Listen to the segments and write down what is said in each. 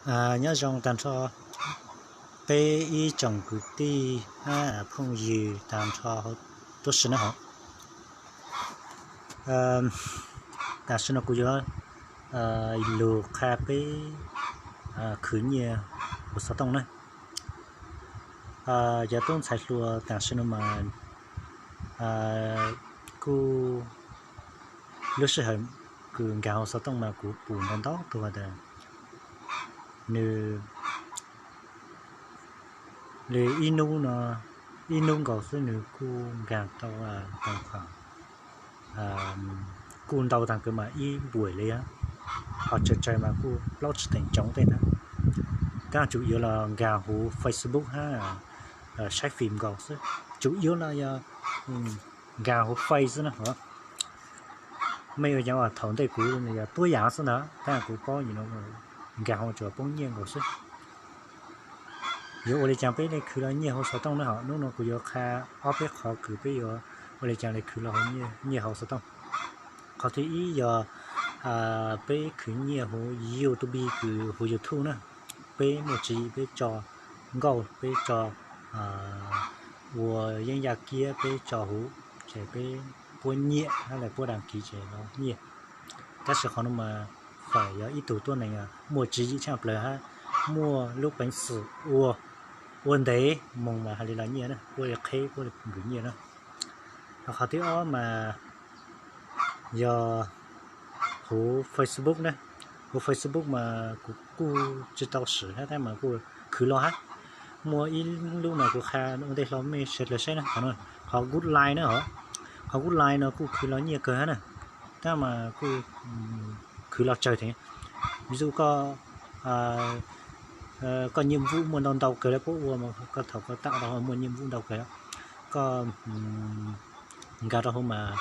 Nyob zoo tag nrho peb ib tsoom kwv tij hab phooj ywg tag nrho tuab si na hov. Tam sim no kuv yuav lug qha peb khwv nyiaj huv xov tooj na. Cov tub ntxhais hluas tam sim no mas kuj lub sij hawm kws nkag huv xov tooj mas kuv pum ntau ntau tug tas nws li ib hnub no, ib hnub nkaus xwb nws kuj nkag tau tau kuj ntau tag kawg mas ib npuais li, ho tsawg tsawg mas kuj plaub tsib teev tsoov tej na. Tab tsum yuav los nkag huv Facebook hab saib fim nkaus xwb, tsum yuav los yog nkag huv Face xwb na. Mej ua caag thaum ntej kuv yog tuab yaam xwb ntag, tab kuv paub nkag huv tsuas poob nyiaj nkaus xwb. Yuav ua li caag peb le khwv los nyiaj huv xov tooj na hov. Hnub no kuv yuav qha ob peb qhov kws peb yuav ua li caag le khwv los nyiaj huv xov tooj. Qhov thib ib yog peb khwv nyiaj huv YouTube, kws huv YouTube na. Peb muaj tswv yim peb tso nkauj, peb tso ua yeeb yaj kiab, peb tso huv ces peb puab nyiaj hab le puab dag kiv ces los nyiaj. Tab sis qhov no mas fam yog ib tug tuab neeg muaj tswv yim tshaj plawg hab muaj lub peev xwm ua, ua ntev moog mas hais li los nyiaj na, puab li qheb puab li nkwm nyiaj na. Qhov thib ob mas yog huv Facebook na. Huv Facebook mas kuv kuj tsi tau swm hab tab mas kuj khwv los hab. Muaj ib lub mas kuv qha ua ntej hlo mej sawv dlawg saib na, qhov Good Line na hov. Qhov Good Line no kuj khwv los nyiaj kawg hab na, tab mas kuj khwv los tsawg thiab. Vis dụ koj, koj nhiệm vụ muaj ntau ntau kawg le puab ua mas koj thaum koj tam rau huv muaj nhiệm vụ ntau kawg, koj nkag rau huv mas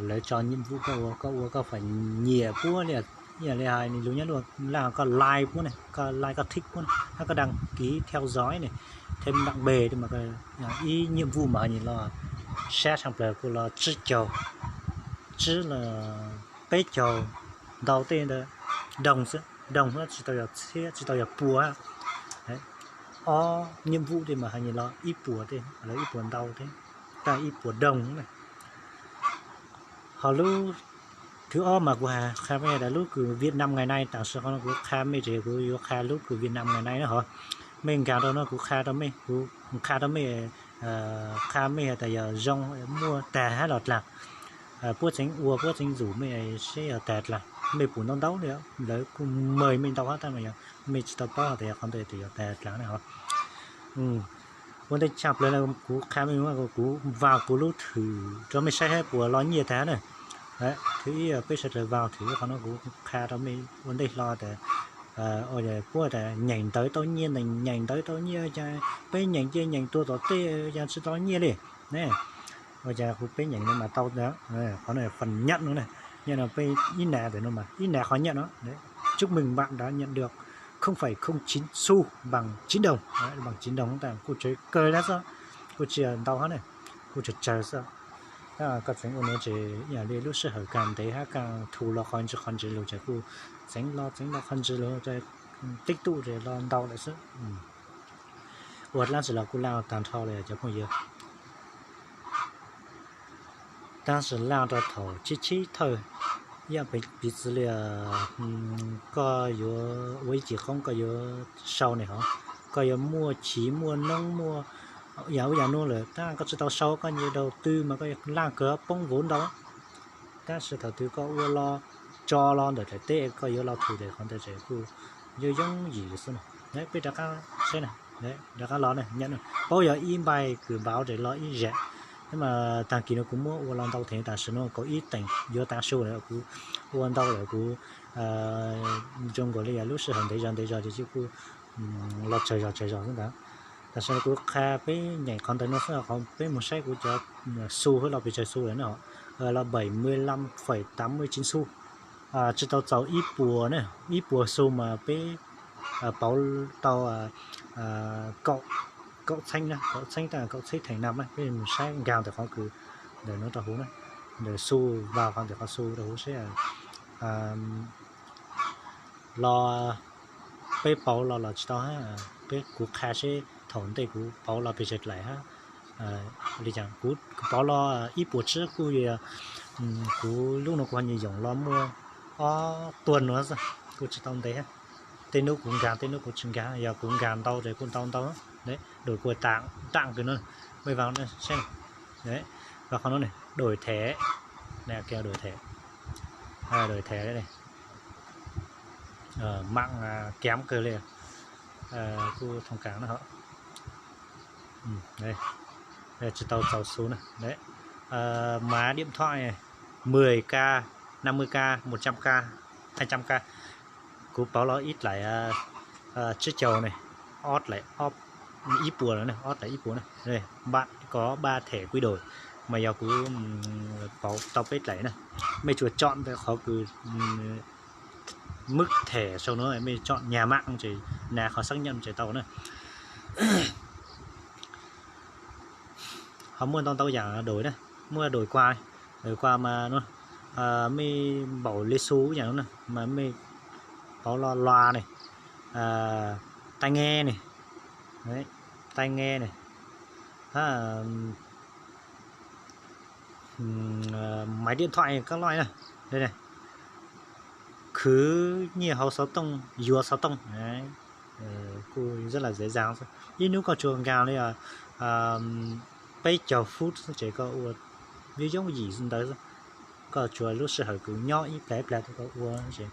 lawv tso nhiệm vụ koj ua, koj ua koj fam nyiam puab li, ib yam li hais lug nyob lub laj koj like puab ne, koj like koj thích puab ne, hab koj đăng ký theo dõi ne, thêm bạn bè mas ib nhiệm vụ mas hais los sab tshaj plawg kuj los tsib caug, tsib los peb caug, ntau tej ntawd doog xwb, doog tsi tau yog txhiab tsi tau yog puas. Ob nhiệm vụ tej mas hais los ib puas tej, ib puas ntau tej, tab ib puas doog na. Ho lub thib ob mas kuv qha mej tas lub kws Việt Nam ngày nay, tam sim qhov no kuv qha mej ces kuv yuav qha lub kws Việt Nam ngày nay na hov. Mej nkag rau no kuv qha rau mej, kuv qha rau mej, qha mej has tas yog zoo muaj tag hab los dlaag. Puab tseev ua puab tseev ntsum mej seb yog tag dlaag, mej pum ntau ntau li, lawv kuj mời mej ntau hab tab mas yog mej tsi tau paub has tas yog qhov ntawd yog tag dlaag na hov. Ua ntej tshaj plawg kuv qha mej, kuv vào kuv lub thwm rau mej saib hab puas los nyiaj tag na. Thib ib peb sawv dlawg vào thwm qhov no kuv qha rau mej ua ntej hlo tas puab tas nyeem ntawv tau nyiaj, nyeem ntawv tau nyiaj, peb nyeem ces nyeem tuag tom tej yog tsi tau nyiaj li ne. Ua cas kuv peb nyeem no mas tau, qhov no phần nhận no na, nhận no peb ib nas ntawm no mas ib nas qhov nhận no, chúc mừng bạn đã nhận được không phẩy không chín xu bằng chín đồng, bằng chín đồng tas kuj tsawg kawg lawm xwb, kuj tsi ntau hab ne, kuj tsawg tsawg xwb. Koj tseev ua no ces ib yam li lub sij hawm kag ntev hab kag thu los qhov ntsis qhov ntsis lug ces kuj tseev los tseev los qhov ntsis lug, tích tụ ces los ntau lawm xwb. Ua dlaab tsi los kuj laj tag nrho li cov phooj ywg. Tab sis laj rau thaum tsib tsib thawj, ib yam piv txwv li koj yuav ua ib cim qoob koj yuav sau ne hov, koj yuav muaj chiv muaj noob muaj yam ub yam nuav lawm tab koj tsi tau sau, koj nyiam đầu tư mas koj laj kawg poob vốn ntau. Tab sis thaum twg koj ua los tso los ntawm daim teb koj yuav los thum daim qhov ntawd ces kuj yooj yooj yim xwb na. Peb rov qab saib na, rov qab los na, paub yog ib npaig kws npauv ces los ib zam. Tab mas tag kis no kuv muab ua los ntau theem, tam sim no kaum ib teem yuav tav su lawm, kuv ua ntau lawm kuv zoo nkaus li yog lub sij hawm ntev zog ntev zog ces kuj los tsawg zog tsawg zog xwb ntag. Tam sim no kuv qha peb nyeem qhov ntawd no xwb, qhov peb mus saib kuv cov xu hab los pes tsawg xu lawm na, los bảy mươi lăm phẩy tám mươi chín xu. Tsi tau txaus ib puas na, ib puas xu mas peb pauv tau kaum txheeb na, kaum txheeb tab kaum txheeb theem nam na, peb mus saib nkag ntawm qhov kws ntawm no rau huv na, ntawm xu, vào qhov ntawm qhov xu rau huv saib los peb pauv los los tsis tau hab. Peb kuv qha seb thaum ntej kuv pauv los pes tsawg daim hab. Li cas kuv pauv los ib puas tsib kuj yog, kuv lub no kuv ho nyiam yoom los muaj ob tuag no xwb, kuj tsis tau ntev hab. Tej hnub kuv nkaag tej hnub kuv tsis nkaag, yog kuv nkaag ntau ces kuj ntau ntau. Dawm kuj taam taam kawg no, mej vaam seb, vaam qhov no ne, đổi thẻ, đổi thẻ, đổi thẻ, mạng kém kawg li, kuj thông cảm na. Tsis tau txaus xu na. Đấy. Má điện thoại này, mười k, năm mươi k, một trăm k, hai trăm k. Kuv pauv los ib daim tsib caug ne, ob daim ib puas na, ob daim ib puas na. Bạn có ba thẻ quy đổi, mas yog kuv pauv tau peb daim na. Mej tsuas chọn ntawm qhov kws mức thẻ sau no, mej chọn nhà mạng ces, nas qhov xác nhận ces tau na. Ho muaj ntau ntau yaam đổi na, muaj đổi quà, đổi quà mas mej npaum li xu yaam no na, mas mej pauv lo loa ne, tai nghe ne, tai nghe ne, máy điện thoại các loại na. Đây này, khwv nyiaj hauv xov tooj, yuav xov tooj. Kuj rất là dễ dàng. Ib hnub koj tsuas nkaag li peb caug phút xwb ces koj ua yooj yooj yim ntawd. Koj tsuas lub sij hawm kws nyob ib plag ib plag koj ua ces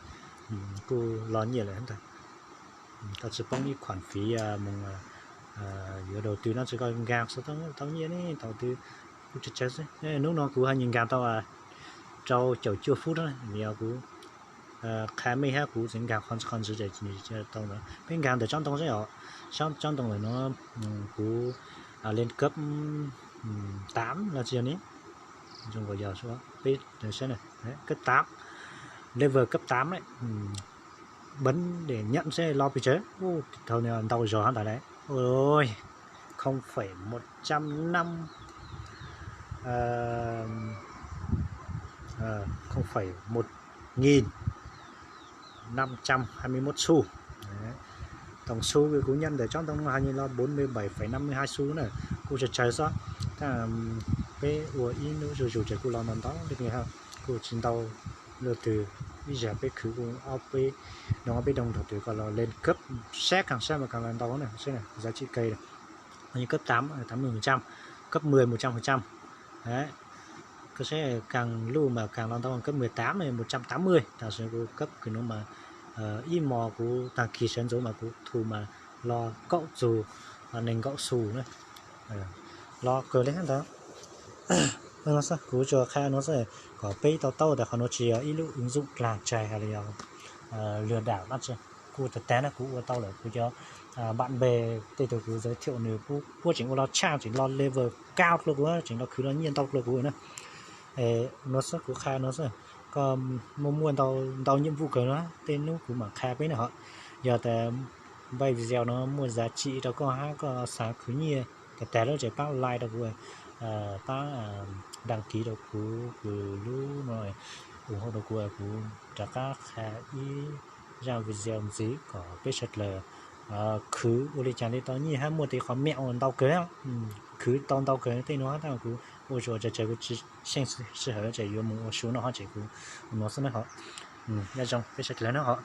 kuj los nyiaj lawm ntag. Koj tsis poob ib khoản phí mus yuav đầu tư no, tsis koj nkaag xov tooj tau nyiaj ne, tau twg kuj tsawg tsawg xwb. Hnub no kuv ho nyiam nkaag tau rau caum cuaj phút na, vim yog kuv qha mej hab kuv tseem nkaag qhov ntawd qhov ntawd ces tau ntawd. Peb nkaag ntawm tsob ntoo xwb os, tsob ntoo ntawm no kuv lên cấp tám los tsis yog ne, peb saib, cấp tám, level cấp tám đấy. Bấm để nhận seb lo pes tsawg. Thaum ntau zog hab ntawd lawm. Ôi, không phẩy một trăm năm, không phẩy một nghìn năm trăm hai mươi mốt xu. Tổng số kuv nhận ntawm tsob ntoo no hình như lo bốn mươi bảy phẩy năm mươi hai xu na, kuj tsawg tsawg xwb. Peb ua ib hnub zuj zus ces kuj lo ntau ntau li, kuj tsis ntau luaj twg. Ib zag peb khwv kuj ob peb doog, ob peb doog thaum twg koj los lên cấp, sab kag sab mas kag los ntau na, giá trị cây này. Hình như cấp tám, tám mươi phần trăm, cấp mười một trăm phần trăm. Đấy. Koj saib kag luj mas kag los ntau, cấp mười tám này một trăm tám mươi, tam sim kuv cấp kws no mas ib hmos kuv tag kis sawv ntxuv mas kuv thu mas lo kaum txug nees nkaum xu na. Lo kawg li ntawd. Kuv tsuas qha no xwb, kom peb tau taub tas qhov no tsis yog ib lub ứng dụng dlag tsag hab los yog lừa đảo dab tsi. Kuv tag tag na kuv ua tau lawm, kuv cov bạn bè tej tug kuv giới thiệu nws puab tseem ua lo tshaj, tseem lo level cao dlua kuv, tseem lo khwv lo nyiaj ntau dlua kuv na. No xwb, kuv qha no xwb, koj muaj muaj ntau nhiệm vụ kawg no, tej hnub kuv mam qha peb na hos. Yog tas npaj video no muaj giá trị rau koj hab koj xav khwv nyiaj tag tag lawm ces pab like rau kuv, pab đăng ký rau kuv, kuv lub no ủng hộ rau kuv, kuv rov qab qha ib zaj video ntxiv kom peb sawv dlawg khwv ua li cas li tau nyiaj hab muaj tej qhov mẹo ntau kawg. Khwv tau ntau kawg tej no hab tab kuv ua tsuas tsawg tsawg kuv tsis xyeej sij hawm ces yuav mus ua su noj hab ces kuv ua no xwb na hos. Nyob zoo peb sawv dlawg na hos.